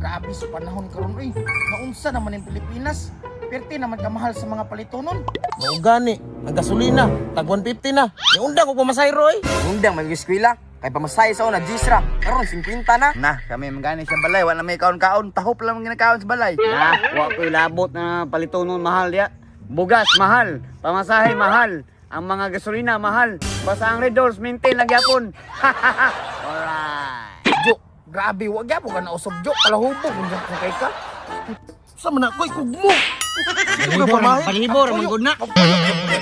Grabe sa panahon karon oy. Naunsa naman ang Pilipinas? Perti naman kamahal sa mga palitonon. Mao gani, ang gasolina, tag 150 na. Niundang ko pumasayro oy. Undang may eskwela. Kay pamasahe sa una, Gisra. Karon 50 na. Nah, kami mangani sa balay, wala may kaon-kaon, tahop lang ang ginakaon sa balay. Na, wa ko'y labot na palitonon mahal ya. Bugas mahal, pamasahe mahal, ang mga gasolina mahal. Basta ang Red Doors maintain lang gyapon. Alright. Jo, grabe wa gyapon ka nausab, Jo. Palahubog kung kung kay ka. Sa man ako'y kugmo. Palibor, manggod na.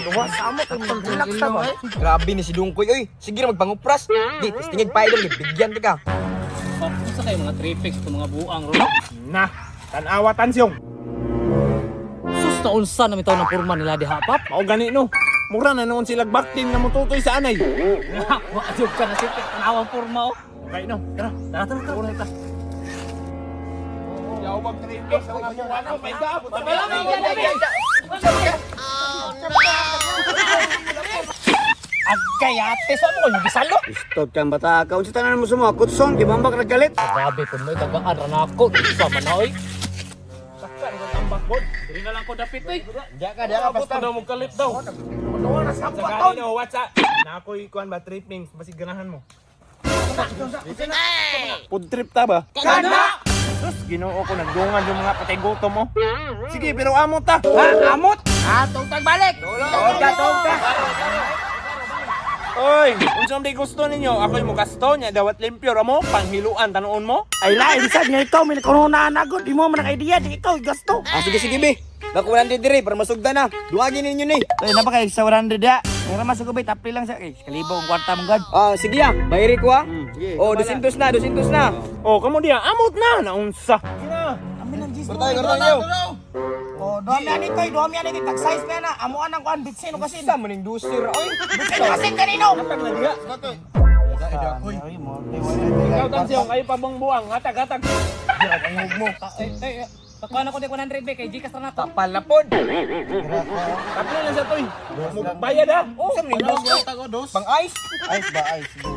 Duha sa amo kay mag-relax ta ba? Grabe ni si Dungkoy oy. Sige ra magpangupras. Di testingig pa idol, bigyan ka. Unsa kayo mga tripix to mga buang ro? Na, tanawa tansyong. Sus, na unsa na mitaw ng porma nila diha, pap. Mao gani no. Mura na noon sila baktin nga mututoy sa anay. Wa jud ka na sipit tanawang porma oh. Okay no, tara. Tara, tara, tara. Yawag tripix sa mga buwan. May daabot. Agkay ate, sa mo kayo gisalo. Istot kang bata ka. Unsa tanan mo sa mga kutson, kay bambak naggalit. Grabe kun mo tagaan ra nako, unsa man na oy. Diri na lang ko dapit oy. Diya ka, diya ka basta. Daw mo kalit daw. Sa Sa gani no, what's up? Na ako'y kuan ba tripping, basig ganahan mo. Food trip ta ba? Kana! Sus, Ginoo ko nagdungan yung mga patay gutom mo. Sige, pero amot ta. Ha, amot! Ah, tugtag balik! Tawag ka, tawag ka. Oy, unsa man gusto ninyo? Ako'y mo gasto nya dawat limpyo ra mo, panghiluan tanuon mo. Ay lain sad nga ikaw may nakununaan agad. Di mo man ang idea, di ikaw gasto. Ah, sige sige be. Naku 100 dire para masugda na. Duwagin ninyo ni. Ay, napa kay sa 100 ya. Mura man sa gubay, tapli lang sa kay kalibo ang kwarta mong god. Ah, sige ah. Bayri ko ah. Sige. Oh, 200 na, 200 na. Oh, kamo diya, amot na naunsa. Sige. Amin ang Gisro. Tayo, tayo. Oh, duha mi ani toy, duha mi ani tag size pa na. Amo anang kuan bitsino kasin. Sa maning dusir oy. Bitsino kasin kanino. Ikaw tansyong, kayo pa bang buwang, hatag hatag. Eh, eh, pakuha na ko di 100 be kay Gcash ra nako. Tapal na pod. Tapli lang sa toy. Mo bayad ah. Oh, sa maning dusir. Pang ice.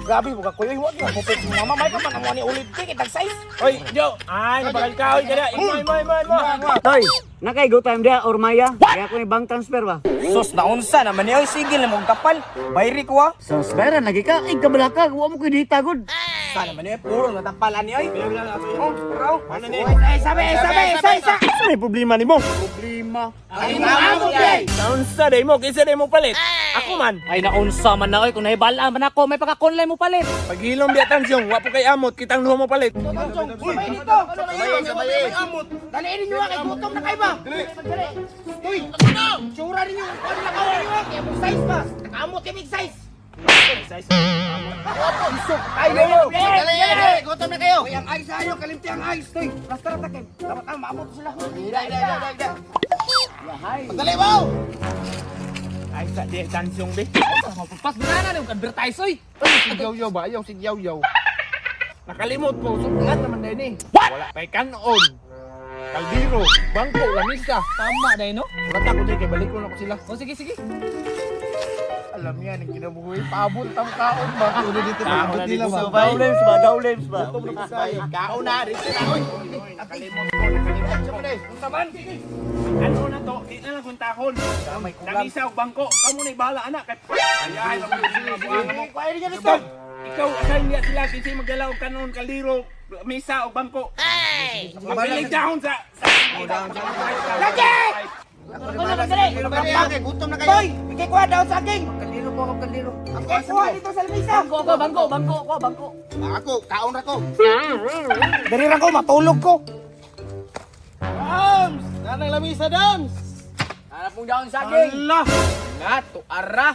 Grabe buka kuya, wa gyud kupit si mama may pa man amo ni ulit kay tag size. Oy, Jo. Ay, nabagal ka oy kada. Imo imo imo imo. Toy, nakay go time dia or maya. Kaya ko ni bank transfer ba? Sus, naunsa naman ni oy. Sige na mong kapal. Bayri ko ah. Sus, bayaran lagi ka. Ay, kabalaka. Wa mo ko'y dita gud. Sa naman ni oy, puro natapalan ni oy. Oh, bro. Ano ni? Ay sabi, sabi, isa isa. Sa may problema nimo? Problema. Ay maamot day. Naunsa day mo, kinsa day mo palit? Ako man. Ay naunsa man na oy kung nahibalaan man ako may pagka-online mo palit. Paghilom biya tansyong, wa po kay amot, kitang duha mo palit. Sabay dito. Sabay, sabay. Dali ninyo ah, kay gutom na kay ba. Dali. Uy, tsura ninyo, kuan na kaon ninyo ah, kay among size ba. Nakaamot kay big size. Size. Ay, dali, dali, gutom na kayo. Uy, ang ice ayo, kalimti ang ice. Tuy, basta ra ta kay. Dapat ang maamot sila. Ida, ida, ida, ida. Dali ba? Ay sa di tansyong be. Pas banana ni advertise oy. Ay, si Yaw ba? Ayaw si Yaw. Nakalimot ko, suklat naman din eh. Wala. May kanon. Kaldero, bangko, lamisa. Tama dai no. Murata ko dyan, kay balik ko na ko sila. Oh, sige sige. Alam niya, nang kinabuhi, paabot ang kaon ba? Ulo dito Tao na dito sa Daulems ba? Daulems ba? Kaon na, dito na, oy. Nakalimot ko, nakalimot. Unsa man? Ano na to? Di na lang kung takon. Lamisa o bangko. Kamu na bahala anak. Ay, ay, ay, Kuha niya dito. Ikaw, asal niya sila kasi magdala og kanon, kaldero, misa o bangko. Magbilig dahon sa. Lagi! Dali, gutom na kayo. Toy, ikay kuha daw sa aking. Kaldero po ako, kaldero. Ikay kuha dito sa lamisa. Bangko ko, bangko, bangko ko, bangko. Ako, kaon ra ko. Dali ra ko, matulog ko. Dams! Nanang lamisa, Dams! Hanap mong daon saging. Allah! Nga, tuara.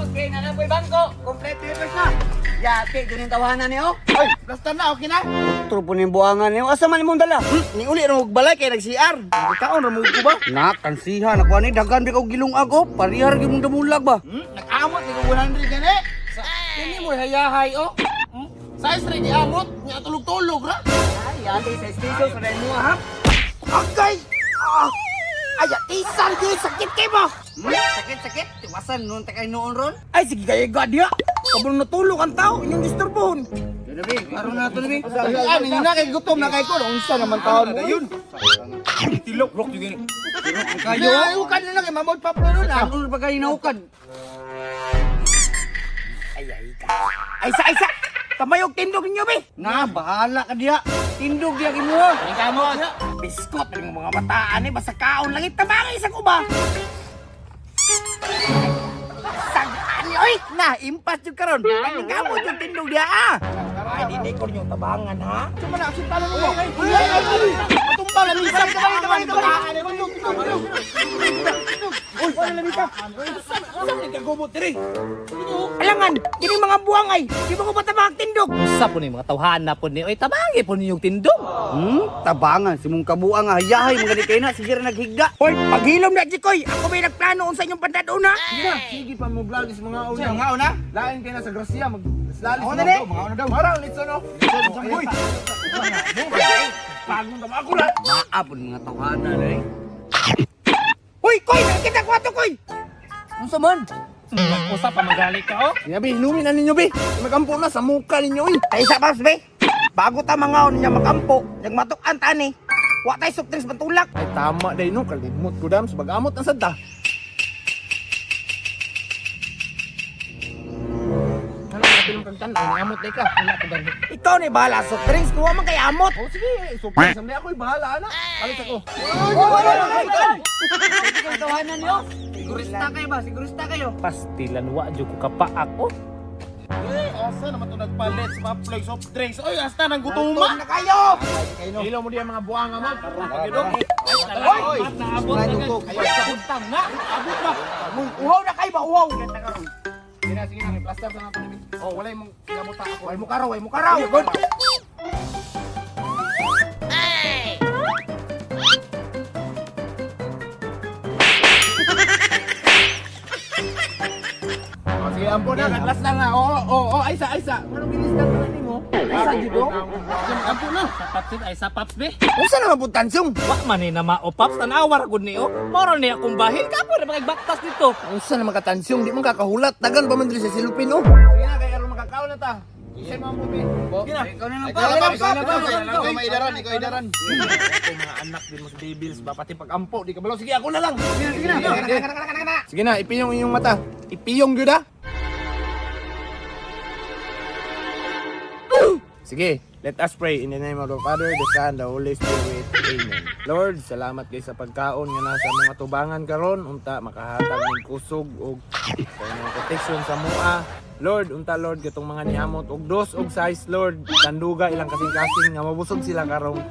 Okay, na po'y bangko. Kompleto yung na. Yati, dun yung tawanan niyo. Oy, basta na, okay na. Trupo ni buangan niyo. Asa man imong dala? Ni uli ra og balay kay nag-CR. Kaon ra mo ko ba? Na, kansiha. Nakuha ni daghan bi ka og gilong ako. Parihar gyud mong damulag ba? Nag-amot ni ko 100 gani. Kini mo hayahay oh. Size ra di amot, nya tulog-tulog ra. Ay, yati sa station sa mo ha. Agay! Ah! Ay, tisan di sakit kay mo. Sakit sakit. Tiwasan noon ta kay noon ron. Ay sige kayo gadya. Kabalo natulog ang tao, inyong disturbohon. Karon na to ni. Ah, ninyo na kay gutom na kay ko. Unsa naman taon mo yun? Tilok rok jud gini. Kayo, ukad na lang kay mamod pa plano na. Ano pa kayo naukad? Ay, ay ka. Ay sa, ay sa. Tamayog tindog ninyo be. Na, bahala ka diha. Tindog diha kimo. Kamot. Biskot ng mga bataan eh. Basta kaon lang. Tabangay sa kuba. Sagaan niyo oy. Na, impas yung karon. Kani kamo yung tindog diha ah. Ay, di ko ninyo tabangan ha. Suma na, action talo mo. Uy, ay, ay. Matumba lang isa. Tabangay, tabangay. Uy, wala lamisa. Unsa man kagubot diri? Alangan, kini mga buwang ay. Di ba ko ba tabang tindog? Usa po ni mga tawhana po ni. Oy, tabangi po ninyong tindog. Tabangan simong kabuang nga hayahay mga di kay na sige ra naghigda. Hoy, paghilom na Jikoy. Ako may nagplano unsa inyong pandaduna. Sige na, sige pa mo vlog is mga una. Mga una? Lain kay na sa Gracia mag lalis Ako na, di. mga una daw. Mara litso no. Uy. Bagong tama ako na. Maapon mga tawhana dai. Hoy, koy, nakita ko ato koy. Unsa man? Usa pa magali ka oh. Sinabi, hinumin na ninyo, be. Magampo na sa mukha ninyo, eh. Ay sa Paps be. Bago ta mangaon niya makampo, nagmatuk-an ta ni. Wa tay soft drinks pantulak. Ay, tama day no. Kalimot ko dam. Sa bagamot ang sadta. Ano ka pilong kagtan? Ay, amot day ka. Wala ko gani. Ikaw ni bahala soft drinks kuha man kay amot. Oh, sige. Super. Samli ako'y bahala, ana. Alis ako. Tawhana niyo. Sigurista kayo ba? Sigurista kayo. Pastilan wa jud ko kapaak oh. Eh, asa naman ito nagpalit sa mga soft drinks. Oy, asta nang Gutom na kayo. Ilaw mo diyan mga buwang amot. Oy, naabot na gud. Sa na. Abot ba? Uhaw na kayo ba uhaw. Sige na, sige na. May plaster sa nato. Oh, wala yung gamuta ako. Way mo karaw, way mo karaw. Oh, sige, ampo na. Nagplaster na. Oo, oo, oo. Ay, sa, ay, sa. Anong ginistan ka na nimo? Asa, judo? Ampo na. Sa Paps ay sa Paps be. Unsa naman pud tansyong? Wa man ni na mao Paps tan-awar gud ni oh. Moro ni akong bahin kapo na makibaktas dito. Unsa naman ka tansyong? Di man kakahulat. Tagan pa man diri sa silupin, oh. Sige na, kay aron makakaon na ta. Isay mo ang puti. Sige na. Ikaw na lang Ikaw na, pa. Ikaw na, Ikaw maidaran, ikaw idaran. Ako mga anak din mo sa Devils ba pati pag-ampo di ka balo. Sige, ako na lang. Sige na, sige na. Sige na, ipiyong inyong mata. Ipiyong gyud ah. Sige, let us pray in the name of the Father, the Son, the Holy Spirit. Amen. Lord, salamat kay sa pagkaon nga nasa mga tubangan karon unta makahatag ning kusog og sa inyong protection sa mua. Lord, unta Lord katong mga niamot og dos og size Lord, tanduga ilang kasing-kasing nga mabusog sila karong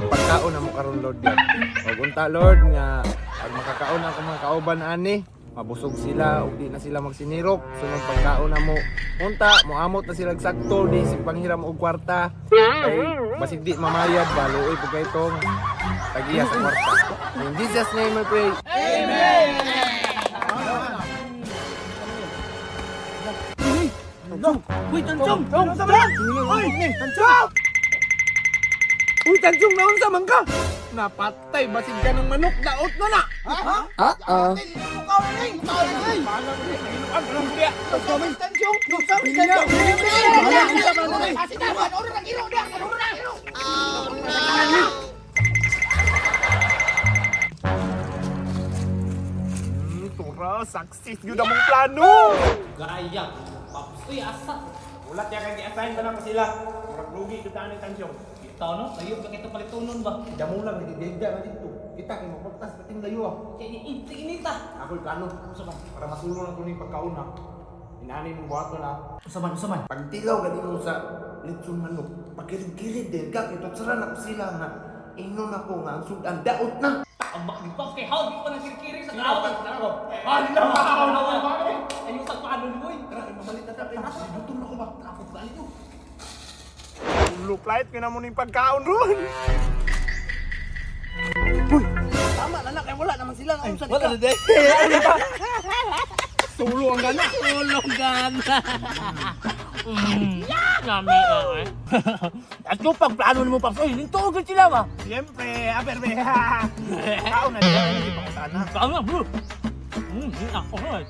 pagkaon na mo karon Lord God. Og unta Lord nga pag makakaon ang mga kauban ani, mabusog sila ug di na sila magsinirok sunod pagkaon na mo unta moamot na sila og sakto di sig panghiram og kwarta kay basig di mamayad ba luoy pud kay tong tagiya sa kwarta. In Jesus name we pray. Uy, tansyong! Uy, Tansyong! Uy, Tansyong, naunsa man ka? Napatay, basig ka ng manok, daot na na! Ha? Tura, success yun ang mong plano! Gaya. Paps uy asa. Ulat ya kay gi-assign ba na ko sila? Murag lugi jud ta ni Tansyong. Ito no, layo ka kito palitunon ba? Damo lang gigigda na dito. Kita kay mapagtas pating layo ah. Kay inita. Ako'y plano. Para masulo na ko ning pagkaon ha. Inani mong buhaton ha. Usa man, usa man. Pagtilaw gani mo sa litson manok, pakirid-kirid din ka, kay tutsaran ako sila nga. Ingon ako nga, ang sudan, daot na! Ang bakit kay how di pa nang kirikiri sa tao. Hala. Ayun sa paano ni boy. Tara, mamalit na ta, kay gutom na ko ba? Tapos balik mo. Ulo, flight, ko na mo ning pagkaon ron. Uy, tama na na, kay wala naman sila. Ay, Wala na day. Sulo ang gana. Tulong gana. Nami eh. At yung pagplano nimo Paps, oy, nintuog gyud sila ba? Siyempre, aber be. Kaon na diyan, hindi pa sana. Kaon na, bro. Ako eh.